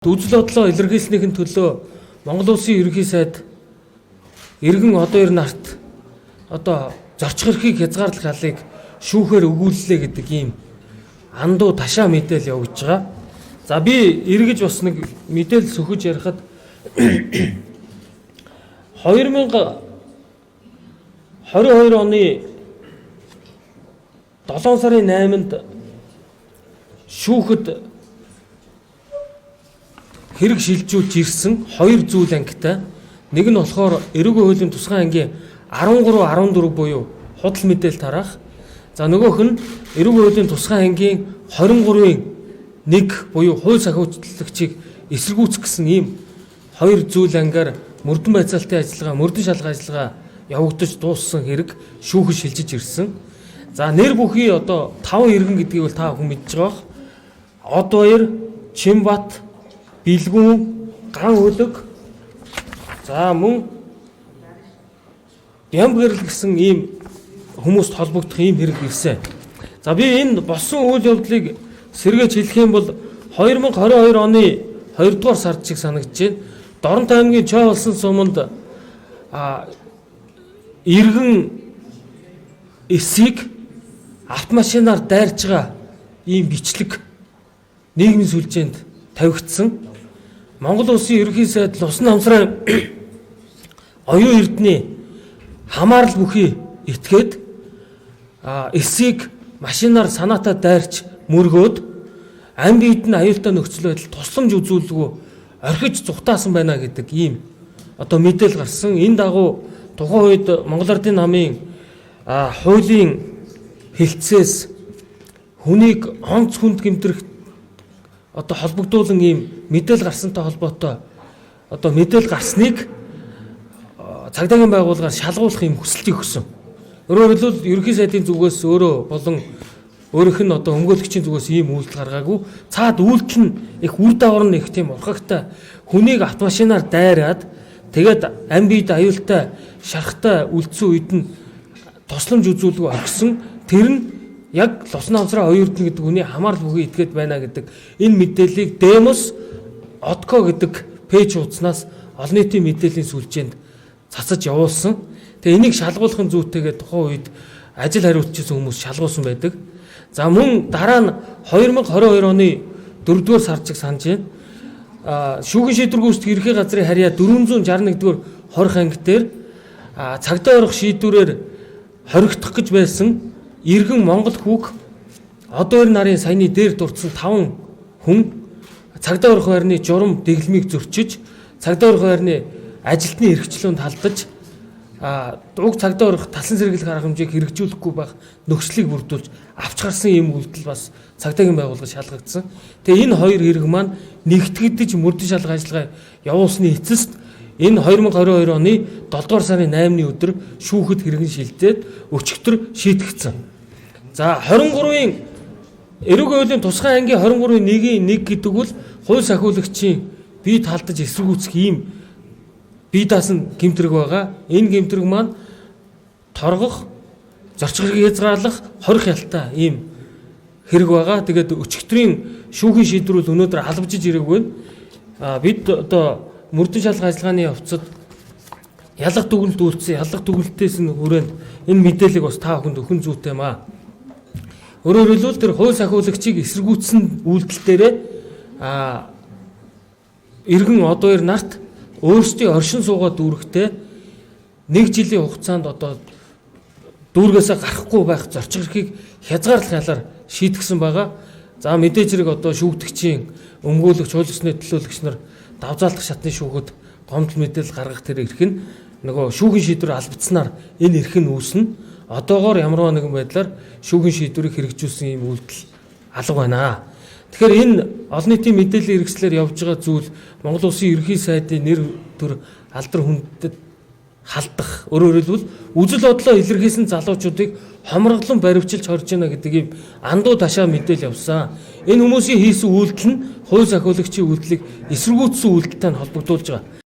Үзэл бодлоо илэрхийлснийхэн төлөө Монгол Улсын Ерөнхий сайд иргэн одоо ер нарт одоо зорчих эрхийг хязгаарлах ялыг шүүхээр өгүүллээ гэдэг ийм андуу ташаа мэдээлэл явагдаж байгаа. За би эргэж бас нэг мэдээлэл сөхөж ярихад 2022 оны 7 сарын 8-нд шүүхэд хэрэг шилжүүлж ирсэн хоёр зүйл ангитай. Нэг нь болохоор эрүүгийн хуулийн тусгай ангийн 13 14 буюу худал мэдээлэл тараах. За нөгөөх нь эрүүгийн хуулийн тусгай ангийн 23-ын 1 буюу хууль сахиулагчийг эсэргүүцэх гэсэн ийм хоёр зүйл ангаар мөрдөн байцаалтын ажиллагаа, мөрдөн шалгах ажиллагаа явагдаж дууссан хэрэг шүүхэд шилжиж ирсэн. За нэр бүхий одоо 5 иргэн гэдгийг бол та бүхэн мэдж байгаа бох. Одбаяр, Чимбат, Билгүүн, Ган Хөлөг, за мөн Бямбгэрэл гэсэн ийм хүмүүст холбогдох ийм хэрэг ирсэн. За би энэ болсон үйл явдлыг сэргээж хэлэх юм бол 2022 оны 2 дугаар сард шиг санагдаж байна. Дорнот аймгийн Чойболсон суманд иргэн эсийг автомашинаар дайрж байгаа ийм бичлэг нийгмийн сүлжээнд тавигдсан. Монгол Улсын Ерөнхий сайд Лусан намсрын оюун эрдний хамаарал бүхий этгээд эсийг машинаар санаатаа дайрч мөргөөд ам биед нь аюултай нөхцөл байдал тусламж үзүүлэлгүй орхиж зүхтаасан байна гэдэг ийм одоо мэдээлэл гарсан. Энэ дагуу тухайн үед Монгол Ардын намын хуулийн хэлтсээс хүнийг онц хүнд гэмтрэх одоо холбогдуулан ийм мэдээлэл гарсантай холбоотой одоо мэдээлэл гарсныг цагдаагийн байгууллагаар шалгуулах ийм хүсэлтийг өгсөн. Өөрөөр хэлбэл ерөнхий сайдын зүгээс өөрөө болон өөрийнх нь одоо өмгөөлөгчийн зүгээс ийм үйлдэл гаргаагүй. Цаад үйлдэл нь их үр дагавар нь их тийм урхагтай хүнийг автомашинаар дайраад тэгээд ам биед аюултай шарахтай үлдсэн үед нь тусламж үзүүлэлгүй орхисон. Тэр нь яг Лусан намсраа оюурдна гэдэг хүний хамаарал бүхий этгээд байна гэдэг энэ мэдээллийг Демос Одко гэдэг пэйж хуудаснаас олон нийтийн мэдээллийн сүлжээнд цацаж явуулсан. Тэгээ энийг шалгуулахын зүйтэйгээ тухайн үед ажил хариуцчихсан хүмүүс шалгуулсан байдаг. За мөн дараа нь 2022 оны 4-р сард чиг санаж байна. Шүүхийн шийдвэр гүйцэтгэх ерхий газрын харьяа 461-р хорих анги дээр цагдаа орох шийдвэрээр хоригдох гэж байсан иргэн Монгол хүүг одоо хоёр нарын саяны дээр дурдсан 5 хүн цагдаа орох байрны журам дэглэмийг зөрчиж, цагдаа орох байрны ажилтны эрхчлөөнд халдаж, уг цагдаа орох талсан сэргийлэх арга хэмжээг хэрэгжүүлэхгүй байх нөхцөлийг бүрдүүлж авч гарсан ийм үйлдэл бас цагдаагийн байгууллага шалгагдсан. Тэгээ энэ хоёр хэрэг маань нэгтгэгдэж мөрдөн шалгах ажиллагаа явуулсны эцэст энэ 2022 оны 7 дугаар сарын 8-ны өдөр шүүхэд хэрэг нь шилжээд өчигдөр шийдэгдсэн. За 23-ын эрүүгийн хуулийн тусгай ангийн 23-ын 1-ийн 1 гэдэг бол хууль сахиулагчийн бие талдаж эсэргүүцэх ийм бие даасан гэмтрэг байгаа. Энэ гэмтрэг маань торгох, зорчих хэргийг хязгаарлах, хорих ялтай ийм хэрэг байгаа. Тэгээд өчигдрийн шүүхийн шийдвэр өнөөдөр албажиж ирээгүй байна. Бид одоо мөрдөн шалгах ажиллагааны явцад ялах дүгнэлт үйлдсэн. Ялах дүгнэлтээс нь хүрээнд энэ мэдээллийг бас та бүхэнд өгөх зүйтэй юм аа. Өөрөөр хэлбэл тэр хууль сахиулагчийг эсэргүүцсэн үйлдэл дээрээ иргэн одоо хоёр нарт өөрсдийн оршин суугаа дүүрэгтээ 1 жилийн хугацаанд одоо дүүргээсээ гарахгүй байх зорчих эрхийг хязгаарлах ялаар шийтгсэн байгаа. За мэдээж хэрэг одоо шүүгдэгчийн өмгөөлөгч, хууль ёсны төлөөлөгч нар давзаалдах шатны шүүхэд гомдол мэдээлэл гаргах тэр эрх нь нөгөө шүүхийн шийдвэр албацсанаар энэ эрх нь үүснэ. Одоогоор ямарваа нэгэн байдлаар шүүхийн шийдвэрийг хэрэгжүүлсэн ийм үйлдэл алга байна. Тэгэхээр энэ олон нийтийн мэдээллийн хэрэгслээр явж байгаа зүйл Монгол Улсын Ерөнхий сайдын нэр төр алдар хүндэд халдах, өөрөөр хэлбэл үзэл бодлоо илэрхийлсэн залуучуудыг хомроглон баривчилж хорж байна гэдэг ийм андуу ташаа мэдээлэл явсан. Энэ хүмүүсийн хийсэн үйлдэл нь хууль сахиулагчийн үйлдэлийг эсэргүүцсэн үйлдэлтэй нь холбогдуулж байгаа.